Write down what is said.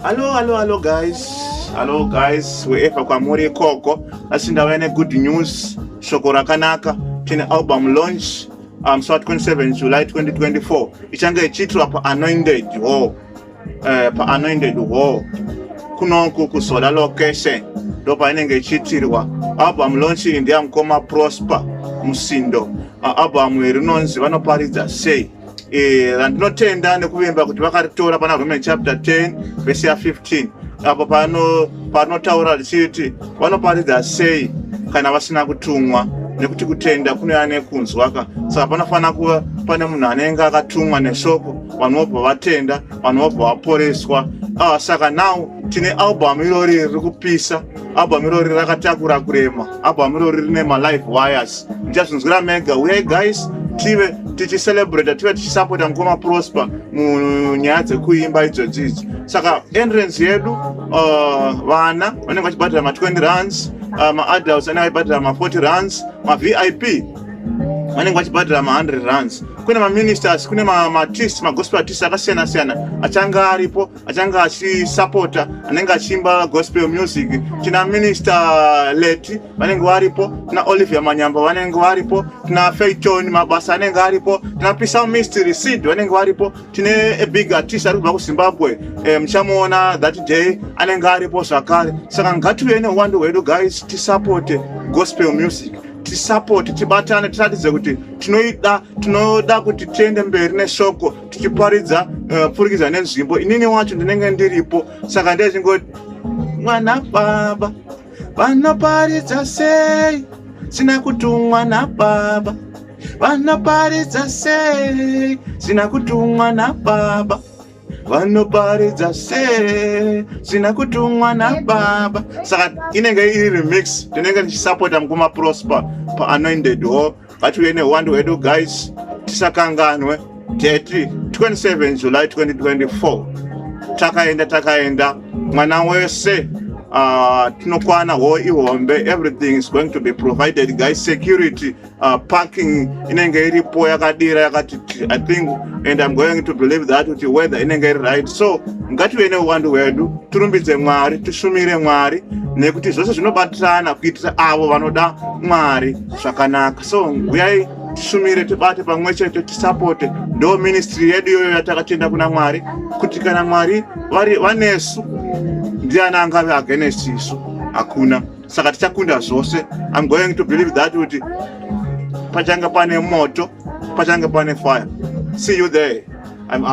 Hello, hello, hello guys. Hello guys, wherever kwamuri ikoko. Asi ndauya negood news, shoko rakanaka. Tine album launch so 27 July 2024. Ichange ichiitirwa paAnointed Hall. PaAnointed Hall. Kunoku kuZola location. Ndo painenge ichiitirwa. Album launch iyi ndeyamukoma Prosper Musindo. Album iri rinonzi Vanoparidza Sei. Randinotenda nekuvimba kuti vakaritora pana Roman chapter 10 verse ya 15, apo pano panotaura richiti vanoparidza sei kana vasina kutumwa, nekuti kutenda kunouya nekunzwa ka. Saka panofanira kuva pane munhu anenge akatumwa neshoko, vanhu vobva vatenda, vanhu vobva vaporeswa. Saka now tine album irori riri kupisa. Album irori rakatakura kurema. Album irori rine malive wires. Muchazvinzwira mega. Uyai guys, tive tichicelebrata, tive tichisapota mukoma Prosper munyaya dzekuimba idzodzi idzi. Saka entrance yedu, vana vanenge vachibhadhara ma20 rands, maadults anenge vachibhadhara ma40 rands, maVIP vanenge vachibhadhara ma100 rands. Kune maministers, kune maartist, magospel artist akasiyana siyana achange aripo, achange achisapota, anenge achiimba gospel music. Tina Minister Leti vanenge varipo, tina Olivia Manyamba vanenge varipo, tina Feiton Mabasa anenge aripo, tina Psalmist Seed vanenge varipo, tine a big artist ari kubva kuZimbabwe, muchamuona that day, anenge aripo zvakare. Saka ngative neuwandu hwedu guys, tisapote gospel music, tisapoti, tibatane, tiratidze kuti tinoida, tinoda kuti tiende mberi neshoko tichiparidza pfurikidza nenzvimbo. Inini wacho ndinenge ndiripo. Saka ndechingoti mwana baba vanoparidza sei sina kutumwa nababa, vanoparidza sei sina kutumwa nababa, vanoparidza sei sina kutumwa nababa. Saka inenge iri remix. Tinenge tichisapota mukoma Prosper paAnointed Hall. Ngatiuye neuwandu hwedu guys, tisakanganwe date, 27 July 2024. Takaenda, takaenda mwana wese, tinokwana. Hall ihombe. Everything is going to be provided guys. Security, parking inenge iripo yakadira yakati. I think and I'm going to believe that kuti weather inenge iri right. So ngative neuwandu hwedu, tirumbidze Mwari, tishumire Mwari, nekuti zvose zvinobatirana kuitira avo vanoda Mwari zvakanaka. So uyai tishumire, tibate pamwe chete, tisapote. Ndo ministry yedu iyoyo yatakatenda kuna Mwari kuti kana Mwari vari vanesu, ndiani angave against isu? Hakuna. Saka tichakunda zvose. I'm going to believe that kuti pachange pane moto, pachange pane fire. See you there. I'm